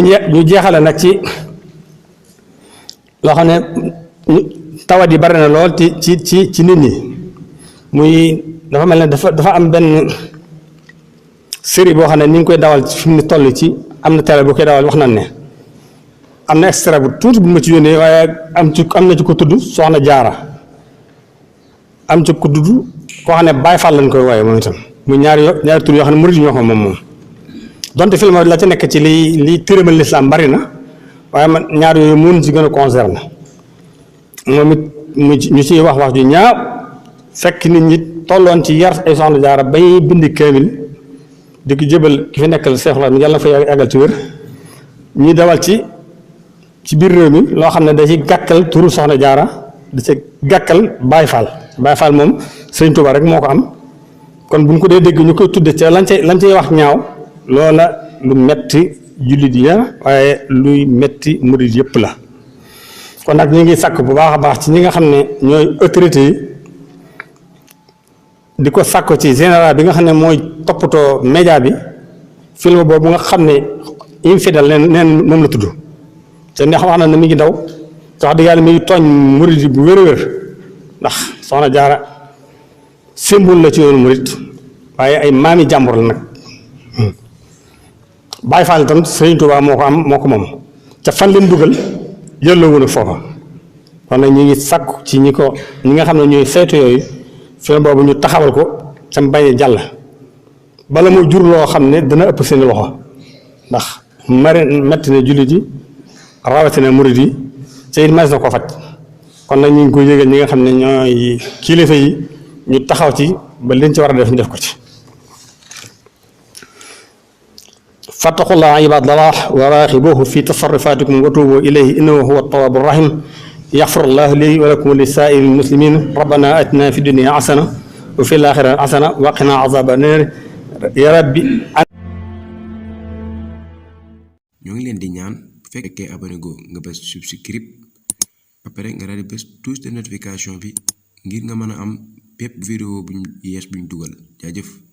ñu jeexale nag ci loo xam ne tawat yi bari na lool ci nit ñi muy dafa mel ne dafa am benn série boo xam ne ni ngi koy dawal fi mu ne toll ci am na télé bu koy dawal wax nañ ne am na extrait bu tuuti bu ma ci yónnee waaye am na ci ko tudd Soxna Jaara am ci ko tudd koo xam ne Baay Faal lañ koy wooye moom itam muy ñaari tur yoo xam ne murid ñoo ko moom donte film la ci nekk ci li tërëmal lislaam bari na waaye man ñaar yooyu mun ci gën a concerné moom it ñu ciy wax ju ñaaw fekk nit ñi tolloon ci yar ay Soxna Jaara bay bind kaamil di ko jëbal ki fi nekkal Seex la yàlla na fa yàggal ci wér ñuy dawal ci biir réew mi loo xam ne da ci gàkkal turu Soxna Jaara da ci gàkkal Baay Faal moom Sëriñ Tuubaa rek moo ko am kon bu ñu ko dee dégg ñu koy tudde ca lañ cay wax ñaaw loola lu metti jullit ya waaye luy metti murid yëpp la kon nag ñu ngi sàkk bu baax a baax ci ñi nga xam ne ñooy autorité yi di ko sàkk ci général bi nga xam ne mooy toppatoo média bi film boobu nga xam ne infidèle neen moom la tudd te neex wax na ne mi ngi daw te wax dëgg yàlla mi ngi tooñ murid yi bu wér ndax Soxna Jaara symbole la ci yoonu murid waaye ay maami jàmbur la nag Baay Faal itam Sëriñ Tuubaa moo ko moom ca fan leen dugal yëlloo wu nag foofa kon nag ñu ngi sakku ci ñi nga xam ne ñooy saytu yooyu film boobu ñu taxawal ko ca bañ a jàll bala muy jur loo xam ne dana ëpp seen loxo ndax metti na jullit yi rawatina murid yi ca it mas na ko faj kon nag ñu ngi koy yëgal ñi nga xam ne ñooy kilifa yi ñu taxaw ci ba liñ ci war a def ñu def ko ci fattaqullaha ibadallah wa raqibuhu fi tasarrufatikum wa tubu ilayhi innahu huwa at-tawwabur rahim yaxfirullahu li wa lakum wa li saa'iril muslimin rabbana atina fi dunya hasana wa fil akhirati hasana wa qina azaban nar ya rabbi. ñoo ngi leen di ñaan bu fekkee abonné go nga bës subscribe ba pare nga daal di bës touche de notification bi ngir nga mën a am bépp vidéo buñ yees buñ dugal jaajëf.